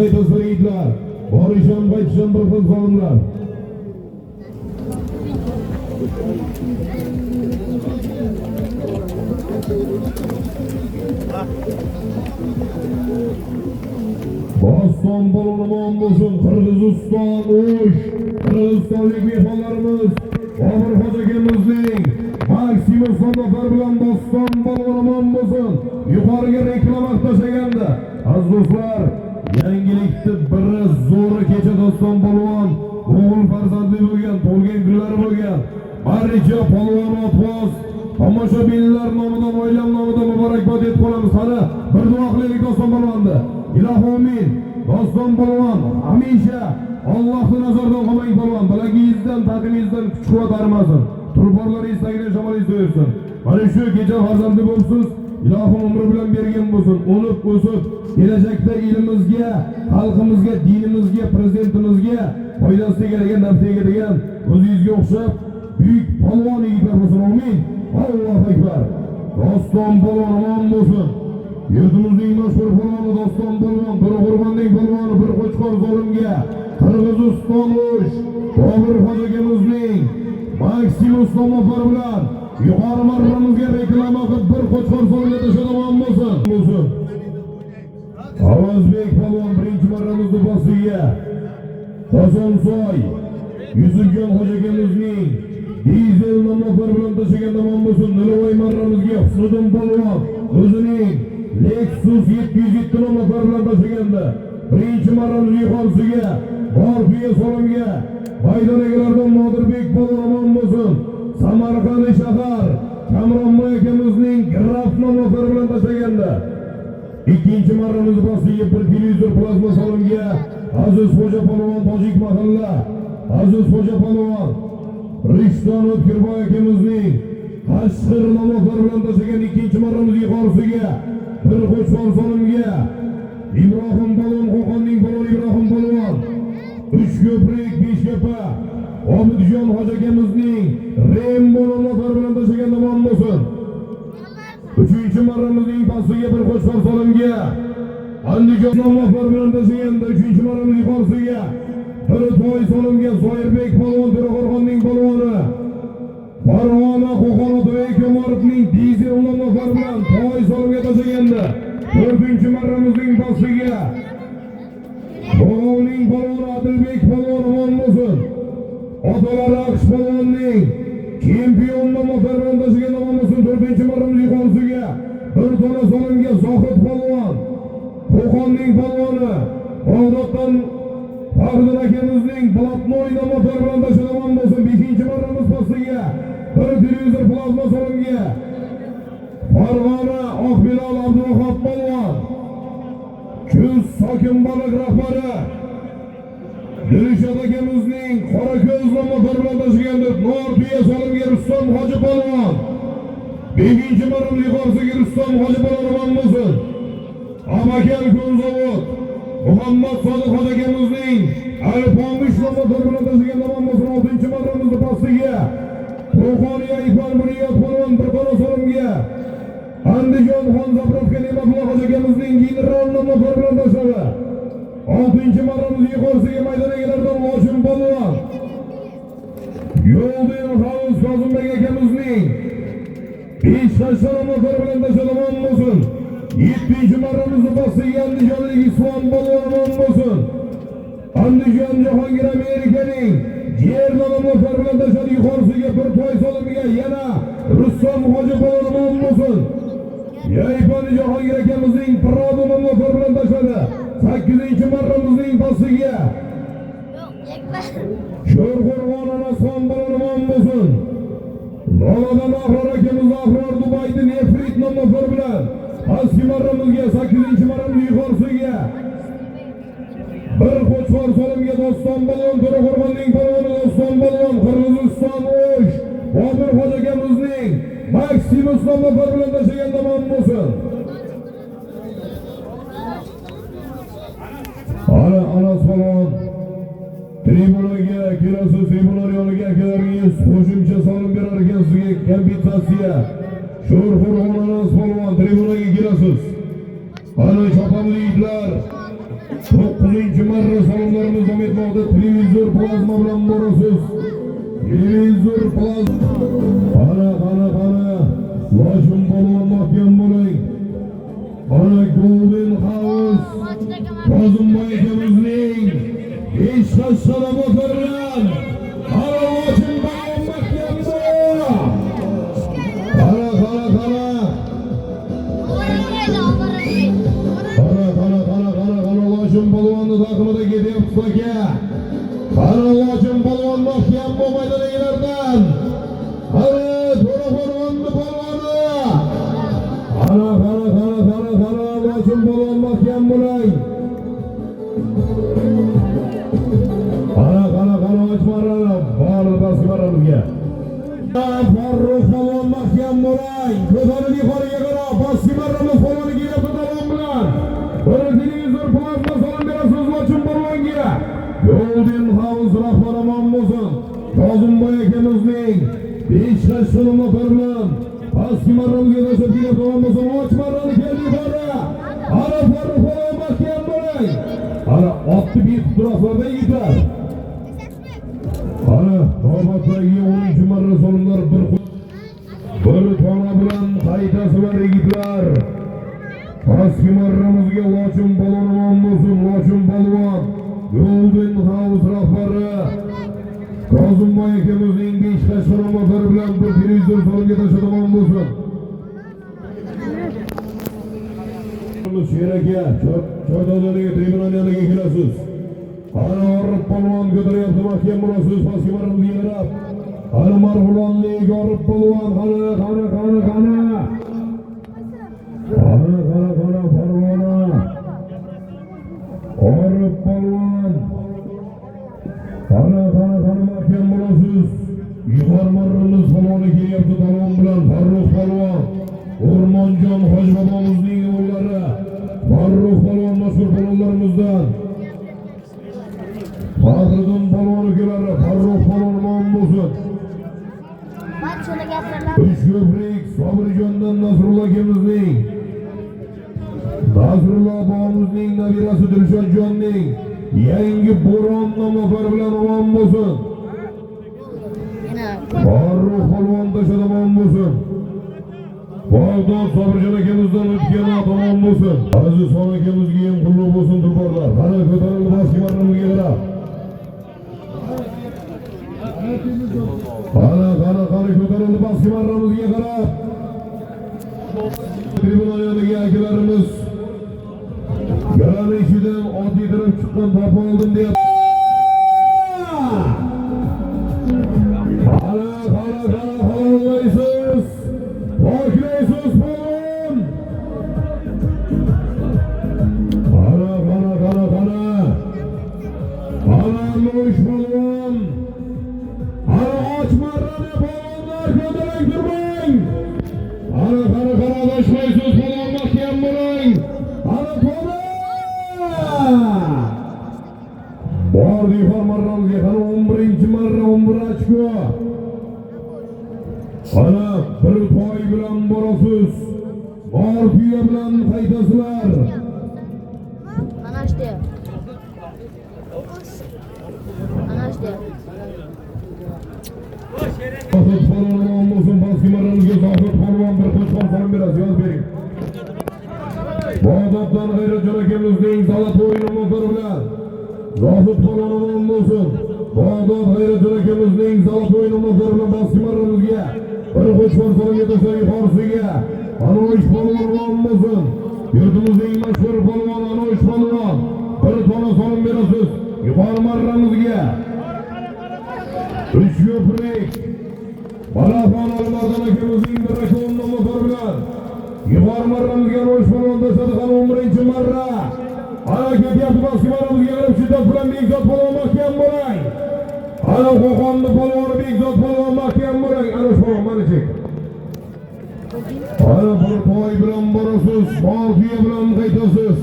Qaytasizlar, yigitlar. Borish ham, qaytish ham bir xil solimlar. Boston polvon omon bo'lsin. Qirg'iziston O'sh, qirg'izistonlik mehmonlarimiz Bobur Hoji akamizning Maksimum salmoqlar bilan Boston polvon omon bo'lsin. Yuqoriga reklama tashlagandi. Aziz do'stlar, yangilikni biri zo'ri kecha Doston polvon o'g'il farzandli bo'lgan, tug'ilgan kunlari bo'lgan. Barcha polvon otboz tomoshabinlar nomidan, oilam nomidan muborakbod etib qolamiz. Hali bir duo qilaylik Doston polvonni. Ilohi amin. Doston polvon hamisha Allohning nazaridan qolmang polvon. Bilagingizdan, taqimingizdan kuch-quvvat arimasin. Tulporlaringiz tagidan shamolingiz do'yirsin. Mana shu kecha farzandli bo'libsiz. Ilohim umri bilan bergan bo'lsin. Unib o'sib, kelajakda elimizga, xalqimizga, dinimizga, prezidentimizga foydasi tegadigan, nafi tegadigan, o'zingizga o'xshab buyuk polvon yigitlar bo'lsin. Amin. Allohu akbar. Doston polvon omon bo'lsin. Yurtimizning mashhur polvoni Doston polvon, bir Qo'rg'onning polvoni, bir qo'chqor zolimga Qirg'iziston O'sh Bobur Hoji akamizning Maksimus salmoqlari bilan yuqori marramizga reklama qilib bir qo'chqor zolimga tashladi, omon bo'lsin. Bo'lsin. Avazbek polvon birinchi marramizni bosiga Qozonsoy Yusufjon Hoji akamizning Dizel namoqlar bilan tashlagan, omon bo'lsin. Niloy marramizga Husniddin polvon o'zining Lexus 707 namoqlar bilan tashlagandi. Birinchi marramiz yuqorisiga Borfiya solimga maydon egalaridan Nodirbek polvon omon bo'lsin. Samarqand shahar Kamronboy akamizning Graf namoqlari bilan tashlagandi. Ikkinchi marramiz bosiga bir televizor plazma solimga Aziz Xo'ja polvon, Tojik mahalla Aziz Xo'ja polvon Rishton O'tkirboy akamizning Qashqir namoqlari bilan tashlagan. Ikkinchi marramiz yuqorisiga bir qo'chqor solimga Ibrohim polvon, Qo'qonning polvoni Ibrohim polvon Uchko'prik Beshkapa Obidjon Hoji akamizning Rembo namoqlari bilan tashlagan, omon bo'lsin. Uchinchi marramizning pastiga bir qo'chqor solimga Andijon namoqlar bilan tashlaganda. Uchinchi marramiz yuqorisiga bir toy solimga Zoirbek polvon, To'raqo'rg'onning polvoni Farg'ona Qo'qon Otabek Umarovning Dizel namoqlari bilan toy solimga tashlaganda. To'rtinchi marramizning pastiga Bog'ovning polvoni Adilbek polvon omon bo'lsin. Otalari Aqsh polvonning chempion namoqlari bilan tashlagan, omon bo'lsin. To'rtinchi marramiz yuqorisiga bir dona solimga Zohid polvon, Qo'qonning polvoni Bag'doddan Faxriddin akamizning Blatnoy namoqlari bilan tashlagan, omon bo'lsin. Beshinchi marramiz pastiga bir televizor plazma solimga Farg'ona Oqbilol Abduvahhab polvon Kuz Sokin baliq rahbari Dilshod akamizning Qorako'z namoqlari bilan tashlaganda. Nor tuya solimga Rustam Hoji polvon. Beshinchi marramiz yuqorisiga Rustam Hoji polvon omon bo'lsin. Amakal Ko'nzavod Muhammad Sodiq Hoji akamizning Alpomish namoqlari bilan tashlagan, omon bo'lsin. Oltinchi marramizni pastiga Qo'qoniya Ifon Bunyod polvon bir dona solimga Andijon Xon Zapravka Ne'matullo Hoji akamizning General namoqlari bilan tashladi. Oltinchi marramiz yuqorisiga maydon egalaridan Lochin polvon Yo'ldin Hovuz Kozimbek akamizning Besh namoqlari bilan tashladi, omon bo'lsin. Yettinchi marramizni pastiga Andijonlik Islom polvon omon bo'lsin. Andijon Jahongir Amerikaning Jer namoqlari bilan tashladi. Yuqorisiga bir toy solimiga yana Rustam Hoji polvon omon bo'lsin. Yaypani Jahongir akamizning Prado namoqlari bilan tashladi. Sakkizinchi marramizning pastiga Sho'rqo'rg'on Anasxon polvon omon bo'lsin. Loladan Ahror akamiz Ahror Dubayda Nefrit namoqlari bilan pastki marramizga, sakkizinchi marramiz yuqorisiga bir qo'chqor solimga Doston polvon, To'raqo'rg'onning polvoni Doston polvon, Qirg'iziston O'sh Bobur Hoji akamizning Maksimus namoqlari bilan tashlagan, omon bo'lsin. Ana Anas polvon tribunaga kelasiz, tribunalar yoniga akalaringiz qo'shimcha solim berar ekan sizga, kompensatsiya. Sho'rqo'rg'on Anas polvon tribunaga kelasiz. Ana chopamiz, yigitlar. 9-marra salomlarimiz davom etmoqda. Televizor plazma bilan borasiz. Televizor plazma. Qani, qani, qani. Lochin polvon mahkam bo'ling. Ana Golden House Kozimboy akamizning besh qashqadoblari bilan ana Lochin polvon mahkam bo'l. Qani, qani, qani. Qani, qani, qani, qani, qani, Lochin polvonni taqimida ketyapti aka. Qani Lochin polvon mahkam bu maydondagilardan. Qani To'ra polvonni polvoni. Qani, qani, qani, qani, qani, Lochin polvon mahkam bo'ling. Qani, qani, qani, ochmarani bor pastki marramizga. Farruh polvon mahkam bo'ling. Ko'tarilib yuqoriga qarab, pastki marramiz polvoni kelyapti davom bilan. Bir televizor plazma solib berasiz Lochin polvonga. Golden House rahbari omon bo'lsin. Kozimboy akamizning besh qashqadoblari bilan pastki marramizga tashlab kelyapti, omon bo'lsin. Och marrani keldi yuqori. Ana Farruh polvon mahkam bo'ling. Ana otni betib turasizlarda, yigitlar. Ana navbatdagi 10-marra solimlar bir tona bilan qaytasizlar, yigitlar. Pastki marramizga Lochin polvon omon bo'lsin, Lochin polvon. Golden House rahbari Kozimboy akamizning besh qashqadoblari bilan bir televizor solimga tashlab omon bo'lsin. Sher aka, Chordodagi tribuna yoniga kelasiz. Ana Orif polvon ko'taryapti, mahkam bo'lasiz pastki marramizga qarab. Ana marg'ilonlik Orif polvon, qani, qani, qani, qani. Qani, qani, qani, Farg'ona. Orif polvon. Qani, qani, qani, mahkam bo'lasiz. Yuqori marramiz polvoni kelyapti talon bilan, Farruh polvon. O'rmonjon hoji bobomizning o'g'illari. Farruh polvon mashhur polvonlarimizdan. Faxriddin polvon ukalari, Farruh polvon omon bo'lsin. Uchko'prik Sobirjondan Nasrullo akamizning, Nasrullo bobomizning nabirasi Dilshodjonning yangi Bo'ron nomlari bilan omon bo'lsin. Farruh polvon tashada omon bo'lsin. Bag'dod Sobirjon akamizdan o'tgan ot omon bo'lsin. Aziz xon akamizga ham qulluq bo'lsin tulporlar. Qani ko'tarildi pastki marramizga qarab. Qani, qani, qani, ko'tarildi pastki marramizga qarab. Tribuna yoniga akalarimiz galani ichidan ot yedirib chiqqan topa oldim deyapti. Qani, qani, qani, halollaysiz. Poklaysiz polvon. Qani, qani, qani, qani. Qani Nush polvon. Qani och marrani polvonlar ko'taring turmang. Qani, qani, qani, adashmaysiz polvon, mahkam bo'ling. Qani to'la. Bordi yuqori marramizga, qani 11-marra, 11 ochko. Qani bir toy bilan borasiz. Bor tuya bilan qaytasizlar. Ana işte. Ana işte. Zohid polvon omon bo'lsin, pastki marramizga Zohid polvon bir qo'chqor solib berasiz, yozib bering. Bag'doddan G'ayratjon akamizning zalatoy nomlari bilan Zohid polvon omon bo'lsin. Bag'dod G'ayratjon akamizning zalatoy nomlari bilan pastki marramizga bir qo'chqor solib yetasizlar yuqorisiga. Anosh polvon omon bo'lsin. Yurtimizning mashhur polvoni Anosh polvon bir tona solib berasiz yuqori marramizga. Uchko'prik Balaxon Alimardon akamizning bir rakon nomlari bilan yuqori marramizga Anosh polvon tashladi, hali 11-marra. Ana ketyapti pastki marramizga qarab shiddat bilan Bekzod polvon, mahkam bo'ling. Ana Qo'qonni polvoni Bekzod polvon, mahkam bo'ling. Anosh polvon mana chek. Ana bir toy bilan borasiz, mol tuya bilan qaytasiz.